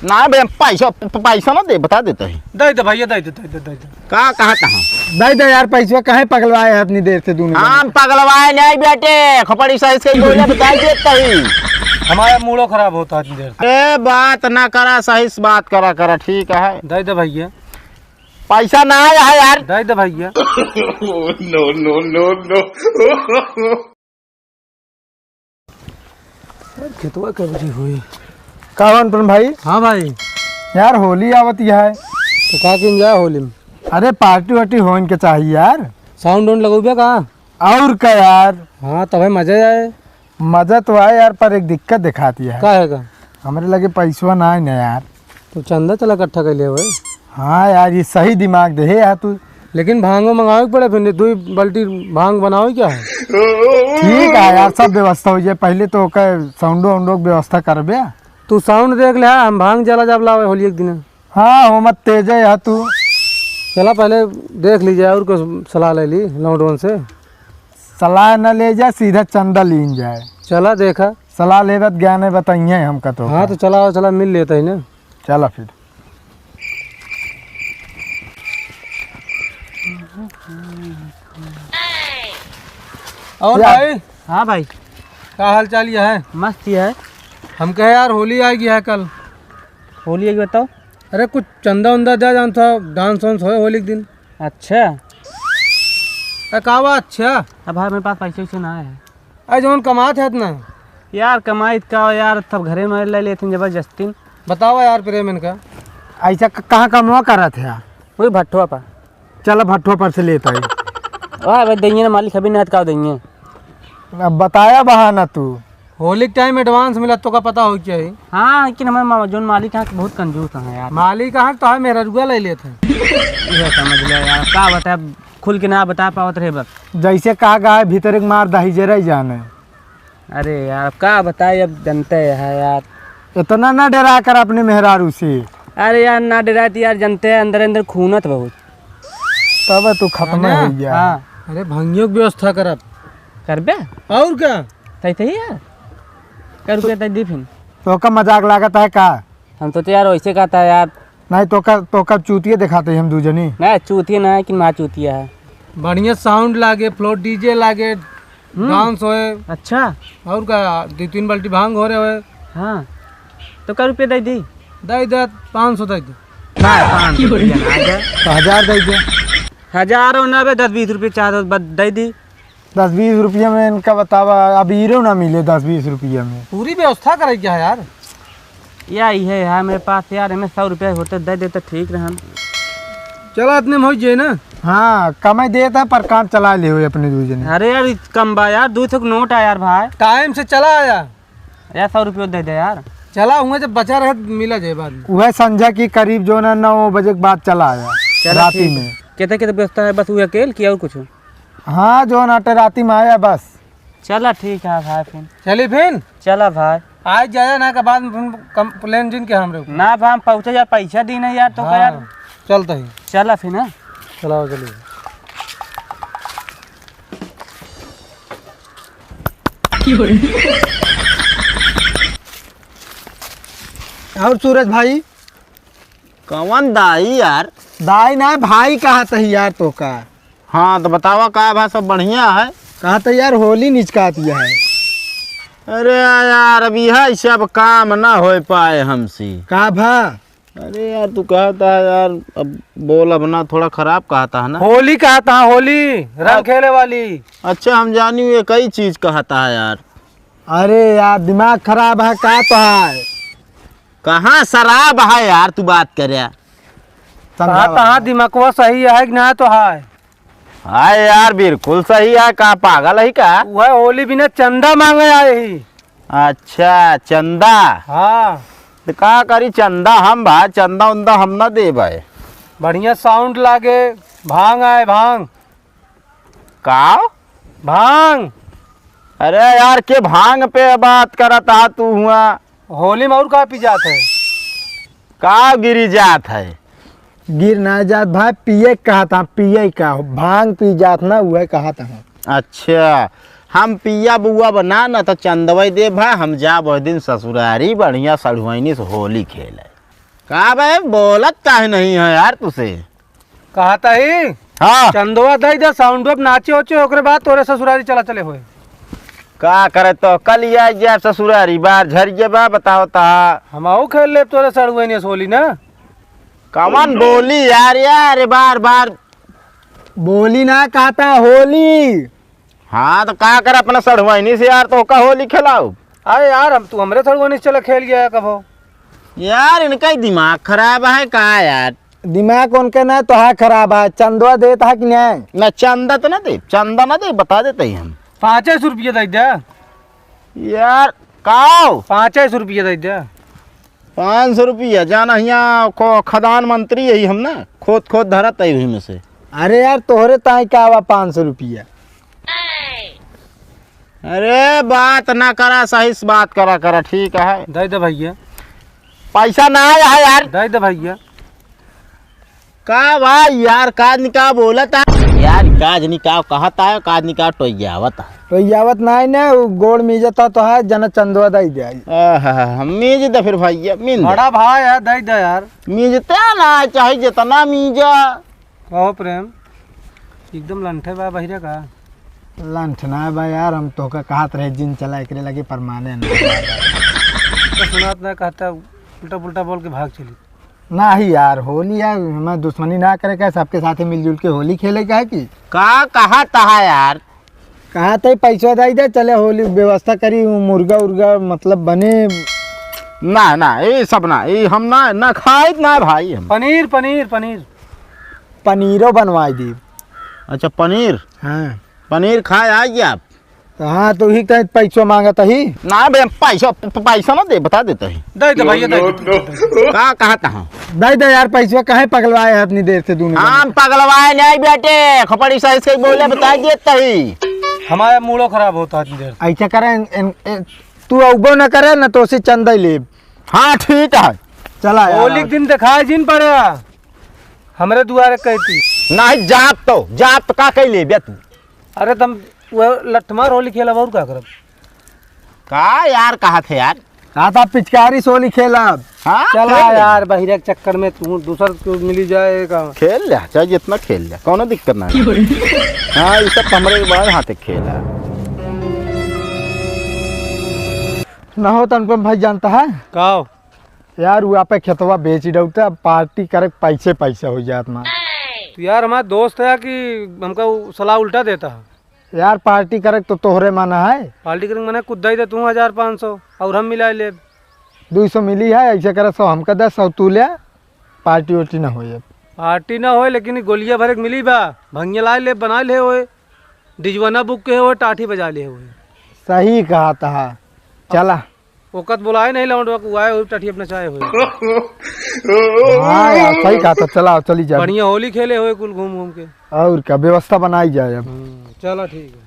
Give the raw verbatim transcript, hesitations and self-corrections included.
ना बे, पैसा, प-, प-, पैसा ना दे, बता देता ही। दे दे भैया, दे दे, दे दे, दे दे। का, कहाँ, कहाँ? दे दे यार पैसा, काहे पगलवाए है इतनी देर से दोनों जने? हम पगलवाए नहीं बेटे, खोपड़ी सही से बोले, बता देता ही। हमारा मूडो खराब होता है इतनी देर से। ए, बात ना करा, सही से बात करा, करा, ठीक है। दे दे भैया। पैसा ना आया है यार। दे दे भैया। No, no, no, no। खेतवा कब जी हुई? का हो अनुपम भाई? हाँ भाई। यार होली आवत ही है। तो का किन जाए होली में? अरे पार्टी वार्टी होइन के चाहिए यार। साउंड वाउंड लगौबे का? और का यार? हाँ तबे मजा आए। मजा तो आए यार, पर एक दिक्कत दिखाती है। का है का? हमरे लगे पैसवा ना है ना यार। तो चंदा चला इकट्ठा कर ले भाई। हाँ यार, ये सही दिमाग दे है यार तू। लेकिन भांगो मंगावे के पड़े, फिर दो बाल्टी भांग बनावे क्या है? ठीक है यार, सब व्यवस्था हो जाए। पहले तो ओकर साउंडो वाउंडो के व्यवस्था करबे। तू साउंड देख ले, हम भांग जला जाब लावे होली एक दिन। हाँ, हो मत तेज है तू। चला पहले देख लीजिए और कुछ सलाह ले ली लौंडवन से। सलाह न ले जा, सीधा चंदा लीन जाए। चला देखा। सलाह लेबत ज्ञान है, बताइए हमका तो। हाँ, तो चला, चला मिल लेता ही ना। चला फिर। और या- भाई? हाँ भाई। का हाल चाल ये है? मस्त ही है। हम कहे यार होली आ गया है कल। होली आ गया बताओ। अरे कुछ चंदा उंदा दे जान था, डांस वांस होए होली के दिन। अच्छा। अरे का बा अच्छा? अब भाई मेरे पास पैसे वैसे ना आए हैं। अरे जौन कमात है इतना। यार कमाई का यार, तब घरे में ले लेते हैं जबरदस्ती। बतावा यार प्रेम इनका। ऐसा क-, कहाँ कमवा करत है? वही भट्ठुआ पर। चला भट्ठुआ पर से लेता है। वाह भाई, देंगे ना मालिक, अभी ना अटकाव देंगे। अब बताया बहाना तू। होली के टाइम एडवांस मिला तो का पता हो क्या है? हाँ, लेकिन हमारे मा-, जौन मालिक हैं बहुत कंजूस हैं यार। मालिक हैं तो है मेरा रुआ ले लेते हैं। ये समझ ले यार, का बताए, खुल के ना बता पावत रहे बस। जैसे कहा गया है, भीतर एक मार दही जरा ही जाने। अरे यार, अब का बताए, अब जनते है यार। इतना ना डरा कर अपने मेहरारू से। अरे यार, ना डराए तो यार, जनते हैं, अंदर अंदर खूनत बहुत। तब तू खत्म है ना? हो गया। हाँ। अरे भंगियों की व्यवस्था करब। करबे? और का? तै तै यार। कर रुपया तै दी फिन। तो का मजाक लागत है का? हम तो यार वैसे कहता है यार। नहीं तो का, तो का चूतिया दिखाते हैं हम दू जनी। नहीं, चूतिया ना है कि माँ चूतिया है। बढ़िया साउंड लागे, फ्लोर डीजे लागे, हम्म। डांस होए। अच्छा। और का, दो तीन बाल्टी भांग हो रहे होए। हाँ। तो का रुपया दे दी? दे दे, पाँच सौ दे दे। ना, पाँच सौ रुपया ना दे। तो हजार दे दे। हजार हो ना बे, दस बीस रुपया चार बस दे दी। दस बीस रुपया में इनका बतावा, अब हीरो ना मिले दस बीस रुपया में। पूरी व्यवस्था करे क्या है यार? या इहे है मेरे पास यार, एमे सौ रुपया होते दे देते ठीक रहन। चला इतने में हो जाए ना। हाँ, कमाई देता है पर काम चला ले हो अपने दू जने। अरे यार, इ कम बा यार, दो सौ के नोट आ यार भाई। टाइम से चला आया। यार, सौ रुपया दे दे यार। चला हुआ जब बचा रहे तो मिला जाए बाद में। वह संझा की करीब जो ना नौ बजे के बाद चला आया चला राती ठीक। में। केते केते व्यवस्था है बस वो अकेल की और कुछ? हाँ, जो ना राती में आया बस। चला ठीक है भाई फिर। चली फिर? चला भाई। आज जाया ना के बाद में फिर कंप्लेन जिन के हमरे ऊपर। ना भाई, हम पहुँचे यार, पैसा दी नहीं यार, तो का यार? हाँ, चलता ही। चला फिर ना। चलाओ, चलिए। और सूरज भाई? कौन दाई यार? दाई ना, भाई कहत ही यार तो का। हाँ, तो बतावा का भा, सब बढ़िया है? कहत ही यार, होली निचकाती है। अरे यार, अब यह सब काम ना हो पाए हमसे। का भा? अरे यार, तू कहता है यार, अब बोल, अब ना थोड़ा खराब कहता है ना। होली कहता है, होली, रंग अब खेले वाली। अच्छा, हम जानी ये कई चीज कहता है यार। अरे यार, दिमाग खराब है का तो है? कहाँ शराब है यार, तू बात करे? समझावा। कहा तहाँ दिमागवा सही है कि ना तो है? हाँ यार, बिल्कुल सही है। का पागल है का? वह होली बिना चंदा मांगे आए ही। अच्छा, चंदा। हाँ। तो का करी चंदा हम भाई, चंदा उंदा हम ना देबे। बढ़िया साउंड लागे, भांग आए, भांग। का? भांग। अरे यार, के भांग पे बात करत हा तू हुआ? होली में और का पी जात है? का गिरी जात है? गिर ना जात भाई, पिए का था, पिए का, भांग पी जात ना, उहे कहा था। अच्छा, हम पिया बुआ बना ना तो चंदवई दे भाई, हम जाब ओह दिन ससुरारी बढ़िया सढ़ुआइनी से होली खेले। का बे, बोलत काहे नहीं है यार तुसे? कहत ही? हाँ। चंदवा दइ दे, साउंड अप नाचे ओचे, ओकरे बाद तोरे ससुरारी चला चले होए। का करे तो कल या जाब ससुरारी, बार झरिये बा, बताओ ता। हम आओ खेल लेब तोरे सड़ुआइन से होली ना। कवन बोली यार, यार, बार बार। बोली ना कहता होली। हाँ, तो का कर अपना सड़ुआइनी से यार, तो का होली खेलाओ? अरे यार, हम, तू हमरे सड़ुआइनी से चला खेल गया कबो। यार, इनका ही दिमाग खराब है का यार? दिमाग उनके ना, तोहार खराब है। चंदवा देत है कि नहीं? ना, चंदा तो ना दे, चंदा ना दे, बता देते ही हम। पाँचे सौ रुपया दइ दे। यार, काओ? पाँचे सौ रुपया दइ दे। पाँच सौ रुपया, जाना हियाँ खो-, खदान मंत्री यही हम ना, खोद खोद धरत है वही में से। अरे यार, तोहरे ताई का बा पाँच सौ रुपया? अरे बात ना करा, सही से बात करा, करा, ठीक है। दइ दे भइया। पैसा ना आया है यार। दइ दे भइया। का भाई यार, का निका बोलत है? यार, का जनी का कहत है, का जनी का टोइयावत है। टोइयावत नाहीं ना, उ गोड़ मीजत है तो है, जना चंदवा दइ दे। आहा, मीज दे फिर भइया, मीज दे। बड़ा भाई है, दइ दे यार। मीजते ना, चाहे जितना मीजा। कहो प्रेम, एकदम लंठे बा बहिरे का? लंठ ना बा यार, हम तोहका कहत रहे जिन चला, एकरे लगे परमाने ना। तो सुनात ना कहता, उल्टा पुल्टा बोल के भाग चली। नाही यार, होली यार, हमें दुश्मनी ना करे का, सबके साथे मिलजुल के होली खेले का है कि? का कहत है यार? कहत ही पैसा दइ दे, चले होली व्यवस्था करी, मुर्गा उर्गा मतलब बने। ना, ना, ये सब ना, ये हम ना, ना खाइत ना भाई हम। पनीर, पनीर, पनीर। पनीरो बनवाई दी। अच्छा, पनीर? हाँ। पनीर खाए आई आप? तो हाँ, तो ही कहीं पैसो मांगत ही। ना बे, हम पैसा, प-, प-, पैसा ना दे, बता देते ही। दइ दे भइया, दइ दे। का कहत हूँ? दइ दे यार पैसवा, काहे पगलवाए है इतनी देर से दोनों जने? हम पगलवाए नहीं बेटे, खोपड़ी सही से बोले, बता देते ही। हमारा मूडो खराब होता है इतनी देर से। ऐसा करें, इन, इन, तू अउबो न करे न तो उसे चंदा ही लेब। हाँ, ठीक है। चला यार। होली के दिन दिखाए जिन पड़े, हमरे दुआरे कहती। नहीं, जाब तो, जाब तो का कह लेबे तू? अरे तुम वो लठमार होली खेलब और का करब? का यार कहत है यार? कहा था पिचकारी से होली खेलब। हाँ, चला खेल ले। यार, बहिरा के चक्कर में तू दूसर को मिली जाए का? खेल ले, चाहे जितना खेल ले, कौनो दिक्कत ना है। हाँ, ये सब हमरे बड़े हाथ के खेल है। ना हो तो अनुपम भाई जानता है? का हो? यार, वो आपे खेतवा बेच ही डरते, अब पार्टी करे पैसे पैसे हो जात ना। तो यार, हमारा दोस्त है कि हमका उ सलाह उल्टा देता है। यार, पार्टी करे तो तोहरे मना है। पार्टी करे मना, कुछ दे दे तू हजार पाँच सौ और हम मिला ले। दो सौ मिली है, ऐसे करे सौ हमका दे, सौ तू ले, पार्टी उर्टी ना होए। पार्टी ना होए, लेकिन ई गोलिया भरे के मिली बा, भंगिया ला ले, बना ले होए, डिजवाना बुक के होए, टाठी बजा ले होए। सही कहा था, चला। ओकत बोलाए नहीं लौंडवा को, आए हुए टठी अपने चाहे हुए। हाँ यार, सही कहा था, चला, चली जा। बढ़िया होली खेले हुए कुल घूम घूम के। और क्या व्यवस्था बनाई जाए अब। हम्म, चला ठीक है।